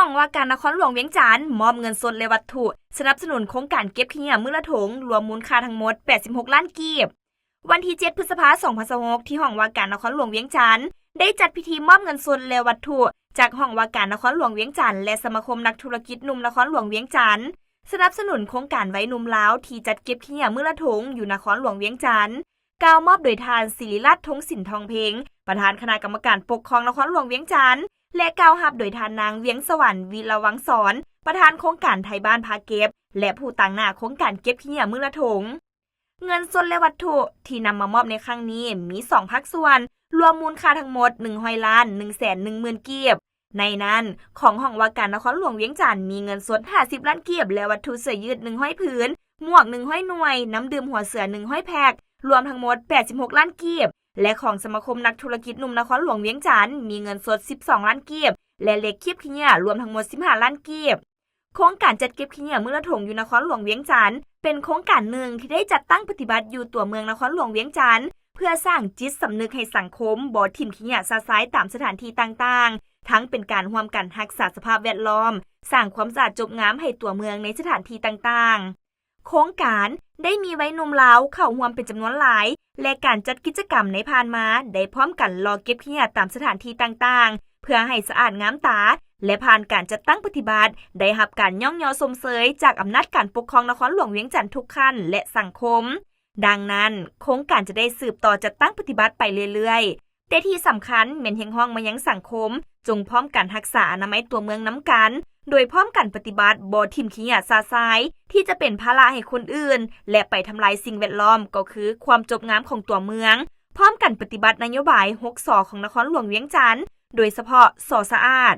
ຫ້ອງວ່າການນະຄອນຫຼວງວຽງຈັນ ມອບເງິນສົດ ແລະ ວັດຖຸ ສະໜັບສະໜູນໂຄງການເກັບຂີ້ເຫຍື້ອມື້ລະຖົງ ລວມມູນຄ່າທັງໝົດ ແປດສິບຫົກລ້ານກີບ. ວັນທີເຈັດ ພຶດສະພາ ສອງພັນຊາວຫົກ ທີ່ຫ້ອງວ່າການນະຄອນຫຼວງວຽງຈັນ ໄດ້ຈັດພິທີມອບເງິນສົດ ແລະ ວັດຖຸ ຈາກຫ້ອງວ່າການນະຄອນຫຼວງວຽງຈັນ ແລະ ສະມາຄົມນັກທຸລະກິດໜຸ່ມນະຄອນຫຼວງວຽງຈັນ ສະໜັບສະໜູນໂຄງການໄວໜຸ່ມລາວ ທີ່ຈັດເກັບຂີ້ເຫຍື້ອມື້ລະຖົງ ຢູ່ນະຄອນຫຼວງວຽງຈັນ. ກ່າວມອບໂດຍທ່ານ ສິລິລັດ ທົງສິນທອງເພັງ ປະທານຄະນະກຳມະການປົກຄອງນະຄອນຫຼວງວຽງຈັນ ແລະ ກ່າວຮັບໂດຍທ່ານນາງ ວຽງສະຫວັນ ວິລະວັງສອນ ປະທານໂຄງການໄທບ້ານພາເກັບ ແລະ ຜູ້ຕາງໜ້າໂຄງການເກັບຂີ້ເຫຍື້ອມື້ລະຖົງ. ເງິນສົດ ແລະ ວັດຖຸ ທີ່ນຳມາມອບໃນຄັ້ງນີ້ ມີສອງພາກສ່ວນ, ລວມມູນຄ່າທັງໝົດ ໜຶ່ງຮ້ອຍລ້ານ ໜຶ່ງແສນໜຶ່ງໝື່ນກີບ. ໃນນັ້ນ, ຂອງຫ້ອງວ່າການນະຄອນຫຼວງວຽງຈັນ ມີເງິນສົດ ຫ້າສິບລ້ານກີບ ແລະ ວັດຖຸເສຍຢືດ ໜຶ່ງຮ້ອຍຜືນ, ໝວກ ໜຶ່ງຮ້ອຍໜ່ວຍ, ນ້ຳດື່ມຫົວເສືອ ໜຶ່ງຮ້ອຍແພັກ, ລວມທັງໝົດ ແປດສິບຫົກລ້ານກີບ ແລະ ຂອງສະມາຄົມນັກທຸລະກິດໜຸ່ມນະຄອນຫຼວງວຽງຈັນ ມີເງິນສົດ ສິບສອງລ້ານກີບ ແລະ ເຫຼັກຄີບຂີ້ເຫຍື້ອ ລວມທັງໝົດ ສິບຫ້າລ້ານກີບ. ໂຄງການຈັດເກັບຂີ້ເຫຍື້ອມື້ລະຖົງຢູ່ນະຄອນຫຼວງວຽງຈັນ ເປັນໂຄງການໜຶ່ງທີ່ໄດ້ຈັດຕັ້ງປະຕິບັດຢູ່ຕົວເມືອງນະຄອນຫຼວງວຽງຈັນ ເພື່ອສ້າງຈິດສຳນຶກໃຫ້ສັງຄົມບໍ່ຖິ້ມຂີ້ເຫຍື້ອຊະຊາຍຕາມສະຖານທີ່ຕ່າງໆ, ທັງເປັນການຮ່ວມກັນຮັກສາສະພາບແວດລ້ອມ, ສ້າງຄວາມສະອາດຈົບງາມໃຫ້ຕົວເມືອງໃນສະຖານທີ່ຕ່າງໆ. ໂຄງການໄດ້ມີໄວໜຸ່ມລາວເຂົ້າຮ່ວມເປັນຈຳນວນຫຼາຍ ແລະ ການຈັດກິດຈະກຳໃນຜ່ານມາໄດ້ພ້ອມກັນຫຼໍ່ເກັບຂີ້ເຫຍື້ອຕາມສະຖານທີ່ຕ່າງໆ ເພື່ອໃຫ້ສະອາດງາມຕາ ແລະ ຜ່ານການຈັດຕັ້ງປະຕິບັດ ໄດ້ຮັບການຍ້ອງຍໍຊົມເຊີຍຈາກອຳນາດການປົກຄອງນະຄອນຫຼວງວຽງຈັນທຸກຂັ້ນ ແລະ ສັງຄົມ. ດັ່ງນັ້ນ, ໂຄງການຈະໄດ້ສືບຕໍ່ຈັດຕັ້ງປະຕິບັດໄປເລື້ອຍໆ. ແຕ່ທີ່ສຳຄັນແມ່ນຮຽກຮ້ອງມາຍັງສັງຄົມ ຈົ່ງພ້ອມກັນຮັກສາອະນາໄມຕົວເມືອງນຳກັນ, ໂດຍພ້ອມກັນປະຕິບັດບໍ່ຖິ້ມຂີ້ເຫຍື້ອຊະຊາຍ ທີ່ຈະເປັນພາລະໃຫ້ຄົນອື່ນ ແລະ ໄປທຳລາຍສິ່ງແວດລ້ອມ ກໍຄືຄວາມຈົບງາມຂອງຕົວເມືອງ, ພ້ອມກັນປະຕິບັດນະໂຍບາຍ ຫົກ ສ ຂອງນະຄອນຫຼວງວຽງຈັນ, ໂດຍສະເພາະ ສ ສະອາດ.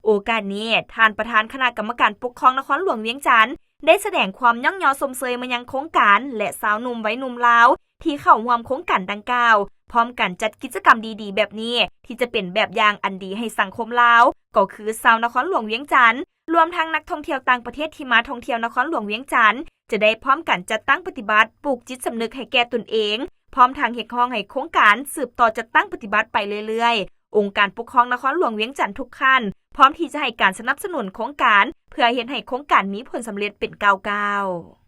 ໂອກາດນີ້, ທ່ານປະທານຄະນະກຳມະການປົກຄອງນະຄອນຫຼວງວຽງຈັນ ໄດ້ສະແດງຄວາມຍ້ອງຍໍຊົມເຊີຍມາຍັງໂຄງການ ແລະ ຊາວໜຸ່ມໄວໜຸ່ມລາວ ທີ່ເຂົ້າຮ່ວມໂຄງການດັ່ງກ່າວ, ພ້ອມກັນຈັດກິດຈະກຳດີໆແບບນີ້ ທີ່ຈະເປັນແບບຢ່າງອັນດີໃຫ້ສັງຄົມລາວ, ກໍຄືຊາວນະຄອນຫຼວງວຽງຈັນ, ລວມທັງນັກທ່ອງທ່ຽວຕ່າງປະເທດທີ່ມາທ່ອງທ່ຽວນະຄອນຫຼວງວຽງຈັນ ຈະໄດ້ພ້ອມກັນຈັດຕັ້ງປະຕິບັດ ປູກຈິດສຳນຶກໃຫ້ແກ່ຕົນເອງ, ພ້ອມທັງຮຽກຮ້ອງໃຫ້ໂຄງການສືບຕໍ່ຈັດຕັ້ງປະຕິບັດໄປເລື້ອຍໆ. ອົງການປົກຄອງນະຄອນຫຼວງວຽງຈັນທຸກຂັ້ນ ພ້ອມທີ່ຈະໃຫ້ການສະໜັບສະໜູນໂຄງການ ເພື່ອເຮັດໃຫ້ໂຄງການມີຜົນສຳເລັດເປັນກ້າວໆ.